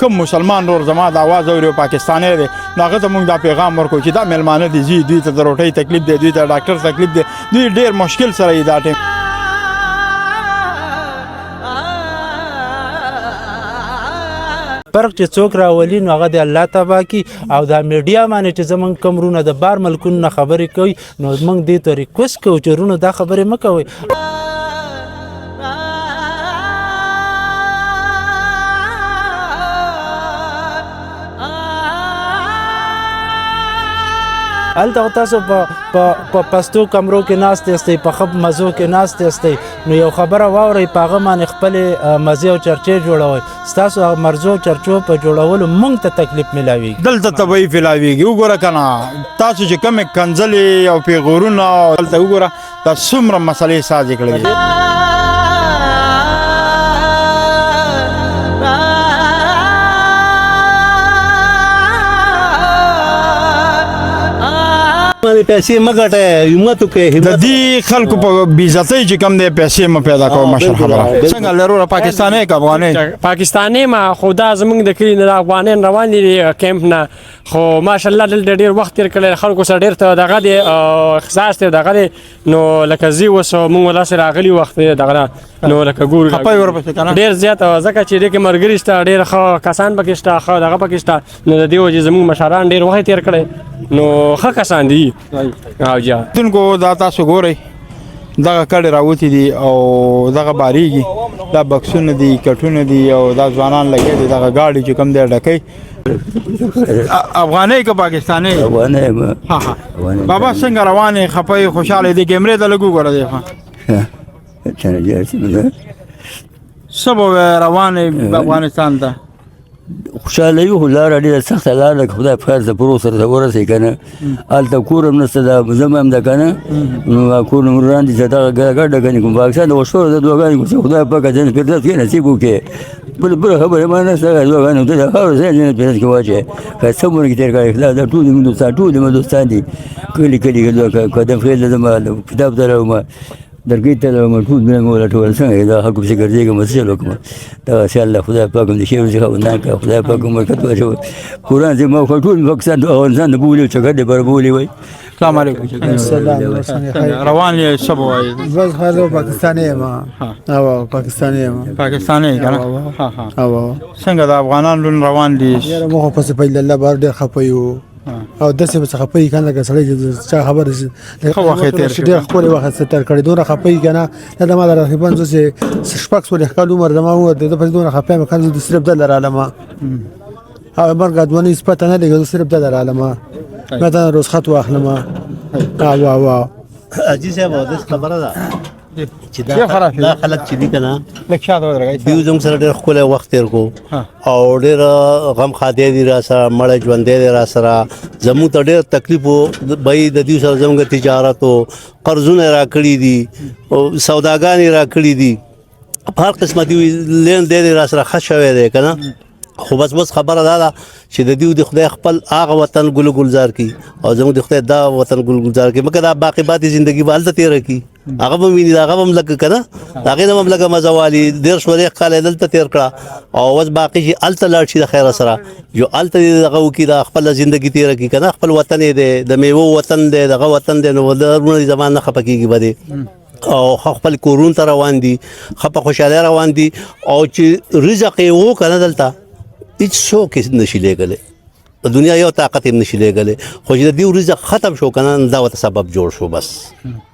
کوم مسلمان ورور زما د اواز اوري او پاکستانی دی، نو هغه ته موږ دا پیغام ورکو چې دا میلمانه دي ځي، دوی ته د روټۍ تکلیف دی، دوی ته ډاکټر تکلیف دی، دوی ډېر مشکل سره یې دا ټیم. فرق چې څوک راولي نو هغه د الله تبا کی. او دا میډیا باندې چې زمونږ کوم رونه د بار ملکونو نه خبرې کوي، نو موږ دې ته ریکوست کوو چې رونو دا خبرې مه کوئ. هلته خو تاسو په پستو کمرو کې ناست یاستئ، په ښه مزو کې ناست یاستئ، نو یو خبره واورئ، په هغه باندې خپلې مزې او چرچې جوړوئ. ستاسو هغه مرزو او چرچو په جوړولو موږ ته تکلیف میلاویږي. دلته طبیعي فلاویږي. وګوره که نه تاسو چې کومې کنځلې او پیغورونه دلته وګوره، دا څومره مسلې سازې کړې دي. باندې پیسې مه ګټه، همت وکړئ. د دې خلکو په بېعزتۍ چې کوم دی پیسې مه پیدا کوه. مشر خبره څنګه لرو؟ پاکستاني که افغاني؟ پاکستاني ما، خو دا زمونږ د کلي نه افغانان روان دي کیمپ نه، خو ماشاءالله دلته ډېر وخت تېر کړی، خلکو سره ډېر ته دغه دی احساس دی دغه دی. نو لکه زی اوس مونږ ولاسې راغلي وخت دی دغه نه، نو لکه ګورو خپه یې ورپسې که نه؟ ډېر زیات، ځکه چې دې کې ملګري شته، ډېر ښه کسان پکې شته، ښه دغه پکې شته. نو د دې وجې زمونږ مشران ډېر وخت تېر کړی، نو ښه کسان دي. او جا تونکو دا تاسو ګورئ دغه کډې راوتي دي او دغه باریږي، دا بکسونه دي، کټونه دي، او دا ځوانان لګیا دي دغه ګاډي چې کوم دی ډکوي. افغانۍ که پاکستانۍ؟ افغانۍ یم. ها ها، بابا څنګه روان یې؟ خفه یې، خوشحاله یې؟ دې کیمرې ته لږ وګوره دی. څه به وایې، روان یې افغانستان ته؟ خوشحاله یو، خو لاره ډېره سخته لاره ده. خدای په خیر پرو سره ته ورسې که نه، هلته کور هم نشته، دا زما هم ده که نه، نو کور نور وړاندې چې دغه ګډه کنې کوم پاکستان د وشور د دعاګانې کوم چې خدای پاک جنت فردوس کې نصیب وکړي. بل خبره ما نشته، دعاګانې ته د هر ځای جنت فردوس کې واچوي. که څه مونږ کې تېر کړی، خدای دا ټول زموږ دوستان، ټول زموږ دوستان دي، کلي کلي کې قدم خېل زما کتاب ته راوړم، درګۍ ته لاړم، ټول مې ولټول، څنګه یې دا خلکو پسې ګرځېږم، څه چل وکړم؟ دغسې الله خدای پاک هم د ښې ورځې خاوندان کړه، خدای پاک هم برکت واچوه. قرآن زما خو ټول پاکستان ته افغانستان ته بولي، چکر دې پر بولي وای. السلام علیکم. السلام. روان یې، څه به وایې؟ بس خیر، پاکستاني یم. او پاکستاني یم. پاکستاني یې که نه؟ ها ها. او څنګه د افغانان لون روان دي؟ یاره موږ خو پسې په الله بار ډېر خفه یو، او داسې به څه خفه یي که نه، لکه سړی چې چا خبره شي. ښه وخت یې تېر شو. ډېر ښکلی وخت یې تېر کړی، دومره خفه یي که نه. دا زما د تقریبا زه چې 46 کال عمر زما عمر دی، زه پسې دومره خفه یم که نه، زه صرف دلته رالم او مرګ ځواني هېڅ پته نه لګي، زه صرف دلته رالم، ما ته رخصت واخلم. او او حاجي صاحب، داسې خبره ده چې دا دا خلک چې دي که نه، لږ شاته ودرېږئ، دوی زموږ سره ډېر ښکلی وخت تېر کړو او ډېر غم ښادی دي را سره، مړی ژوندی دی را سره. زموږ ته ډېر تکلیف و به د دوی سره زموږ تجارت و، قرضونه یې راکړي دي او سوداګانې یې راکړي دي، په هر قسمه دوی لین دین یې را سره ښه شوی دی که نه. خو بس بس خبره دا ده چې د دوی د خدای خپل هغه وطن ګل ګلزار کړي او زموږ د خدای دا وطن ګل ګلزار کړي، مګر دا باقي پاتې زندگی به هلته تېره کړي، هغه به ویني، هغه به هم لږ که نه، هغې نه به هم لږه مزه والي. 30 څلوېښت کاله یې دلته تېر کړه او اوس باقي چې هلته لاړ شي د خیره سره، یو هلته دې دغه وکړي، دا خپله زندګي تېره کړي که نه، خپل وطن یې دی، د میوو وطن دی، دغه وطن دی، نو وروڼه دې زما نه خفه کېږي به دی، او ښه خپل کورونو ته روان دي، ښه په خوشحالۍ روان دي، او چې رزق یې و که نه دلته هېڅ څوک یې نشي لېږلی، د دنیا یو طاقت یې نشي لېږلی، خو چې د دې رزق ختم شو که نه، دا ورته سبب جوړ شو بس.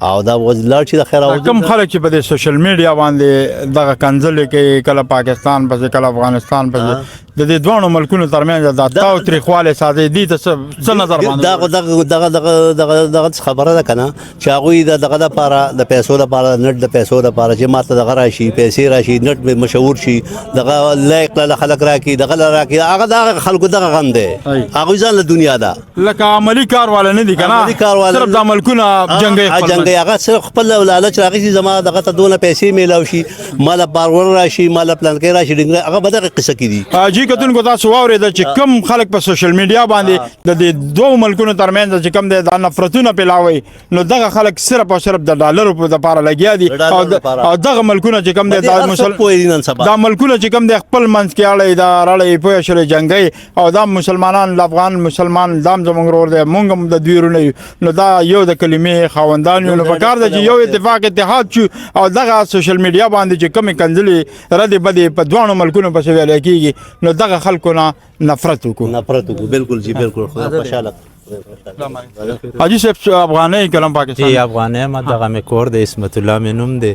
او دا اوس لاړ شي د خیر. او کوم خلک چې په دې سوشل میډیا باندې دغه کنځلې کوي، کله پاکستان پسې کله افغانستان پسې، د دې دواړو ملکونو ترمنځ دا تاوتریخوالی ساتي، دې ته څه نظر باندې؟ دغه دغه دغه دغه دغه دغه خبره ده که نه چې هغوی د دغه دپاره، د پیسو دپاره، نټ د پیسو دپاره چې ماته دغه راشي، پیسې راشي، نټ مې مشهور شي، دغه لایک له خلک راکړي، دغه له راکړي، هغه دغه خلکو دغه غم دی، هغوی ځان له دنیا ده، لکه عملي کار والا نه دي که نه، عملي کار والا صرف دا ملکونه جنګوي خپل جنګوي، هغه صرف خپل لالچ راغی چې زما دغه ته دونه پیسې میلاو شي، ماله بارور راشي، ماله پلانکی راشي، ډنګره، هغه به دغه قصه کې دي. جی. جی کتونکو تاسو واورېده چې کم خلک په سوشل میډیا باندې د دې دوو ملکونو ترمنځ چې کم دی دا نفرتونه پیلاوي، نو دغه خلک صرف او صرف د ډالرو په لپاره لګیا دي او دغه ملکونه چې کم دی دا مسلمان دا ملکونه چې کم دی خپل منځ کې اړي دا راړي پوه شول جنگي، او دا مسلمانان افغان مسلمان دام زمونږ ورور دی، مونږ هم د دوی وروڼه یو، نو دا یو د کلمې خاوندان یو، نو پکار ده چې یو اتفاق اتحاد شو او دغه سوشل میډیا باندې چې کومې کنځلې ردې بدې په دواړو ملکونو پسې ویلی کېږي، نو دغه خلکو نه نفرت وکړو. نفرت وکړو، بالکل جی بالکل. خدای خوشاله. حاجي صاحب، افغانۍ کلم پاکستان؟ جی افغانۍ ما، دغه مې کور دی، عصمت الله مې نوم دی.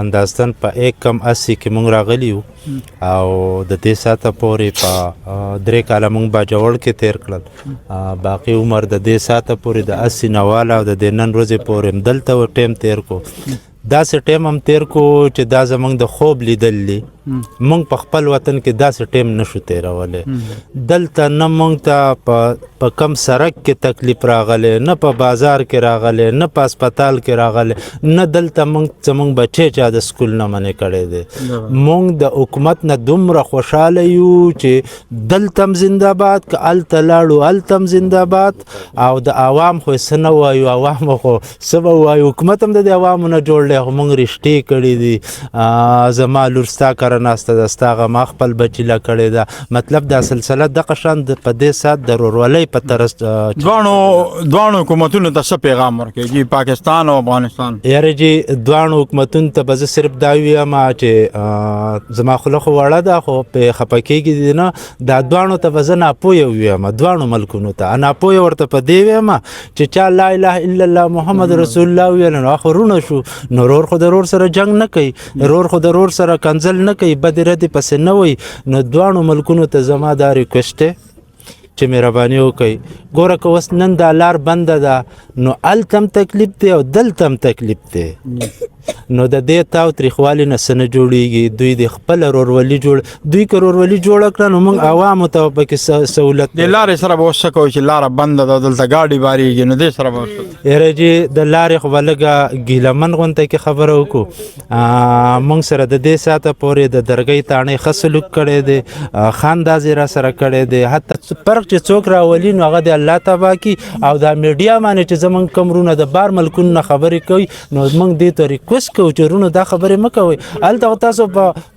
اندازتن په 1-80 کې مونږ راغلي یو او د دې ساعته پورې په 3 کاله مونږ باجوړ کې تیر کړل، باقي عمر د دې ساعته پورې د 80 نه واله او د دې نن ورځې پورې هم دلته ټایم تیر کو. داسې ټایم هم تیر کو چې دا زمونږ د خوب لیدل دي، مونږ په خپل وطن کې داسې ټایم نشو تیرولی. دلته نه مونږ ته په کم سرک کې تکلیف راغلی، نه په بازار کې راغلی، نه په هسپتال کې راغلی، نه دلته مونږ زمونږ بچی چا د سکول نه منع کړی دی. مونږ د حکومت نه دومره خوشحاله یو چې دلته هم زنده باد، که هلته لاړو هلته هم زنده باد. او د عوام خو څه نه وایو، عوام خو څه به وایو، حکومت هم د دې عوامو نه جوړ دی، خو مونږ رشتې کړې دي. زما لور ستا کره ناسته ده، ستا هغه ما خپل بچي له کړې ده. مطلب دا سلسله دغه شان په دې ساعت د ورورولۍ په طرز. دواړو حکومتونو ته څه پیغام ورکوي جی، پاکستان او افغانستان؟ یاره جی، دواړو حکومتونو ته به زه صرف دا ووایم چې زما خوله خو وړه ده خو پې خفه کېږي دي نه، دا دواړو ته به زه ناپوهه ووایم، دواړو ملکونو ته ناپوهه ورته په دې وایم چې چا لا اله الا الله محمد رسول الله وویل نو خو وروڼه شو، نو رور خو د رور سره جنګ نه کوي، رور خو د رور سره کنځل نه کوي، بدې ردې پسې نه وایي. نو دواړو ملکونو ته زما دا ریکویسټ دی چې مهرباني وکړئ، ګوره که اوس نن دا لار بنده ده نو هلته هم تکلیف دی او دلته هم تکلیف دی، نو د دې تاو تریخوالي نه څه نه جوړیږي. دوی د خپل ورورولي جوړ، دوی که ورورولي جوړه کړه نو موږ عوامو ته پکې سهولت. د لارې سره به اوس څه کوو چې لاره بنده ده، دلته ګاډي باریږي، نو دې سره به اوس څه؟ یاره جی، د لارې خو به لږه ګیله من غونته کې خبره وکړو. موږ سره د دې ساعته پورې د درګۍ تاڼې ښه سلوک کړی دی، خان دازې را سره کړی دی، حتی فرق چې څوک راولي نو هغه د الله تباه کړي. او دا میډیا باندې چې زمونږ کوم وروڼه د بار ملکونو نه خبرې کوي، نو موږ دې ته ریکوست کوو چې وروڼو دا خبرې مه کوئ. هلته خو تاسو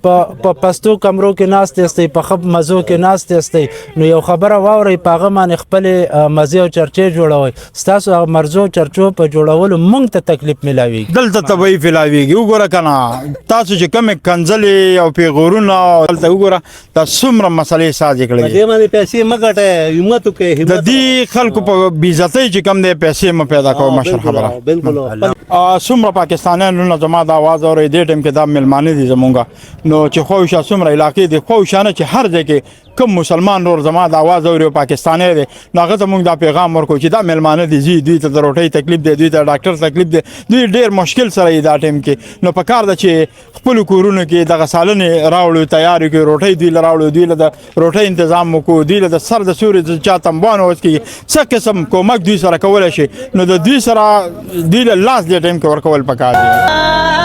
په پستو کمرو کې ناست یاستئ، په ښه مزو کې ناست یاستئ، نو یو خبره واورئ، په هغه باندې خپلې مزې او چرچې جوړوئ. ستاسو هغه مرزو چرچو په جوړولو موږ ته تکلیف میلاویږي، دلته تبعی فلاویږي. وګوره که نه تاسو چې کومې کنځلې او پیغورونه دلته وګوره دا څومره مسلې سازې کړې، په دې باندې پیسې مه ګټئ، همت وکړئ. د دې خلکو په بېعزتۍ چې کوم دی پیسې مه پیدا کوئ. مشر خبره بالکل. څومره پاکستانیان وروڼه زما دا اواز اورئ، دې ټایم کې دا مېلمانه دي زمونږ، نو چې خوښه څومره علاقې دي خوښه نه چې هر ځای کې کوم مسلمان ورور زما د اواز اوري او پاکستانی دی، نو هغه ته موږ دا پیغام ورکړو چې دا مېلمانه دي ځي، دوی ته د روټۍ تکلیف دی، دوی ته ډاکټر تکلیف دی، دوی ډېر مشکل سره یې دا ټایم کې، نو په کار ده چې خپلو کورونو کې دغه سالنې راوړو، تیارې کړو، روټۍ دوی له راوړو، دوی له د روټۍ انتظام وکړو، دوی له د سر د سیوري د چا تنبان وڅکي، څه قسم کومک دوی سره کولی شي، نو د دوی سره دوی له لاس دې ټایم کې ورکول پکار دي.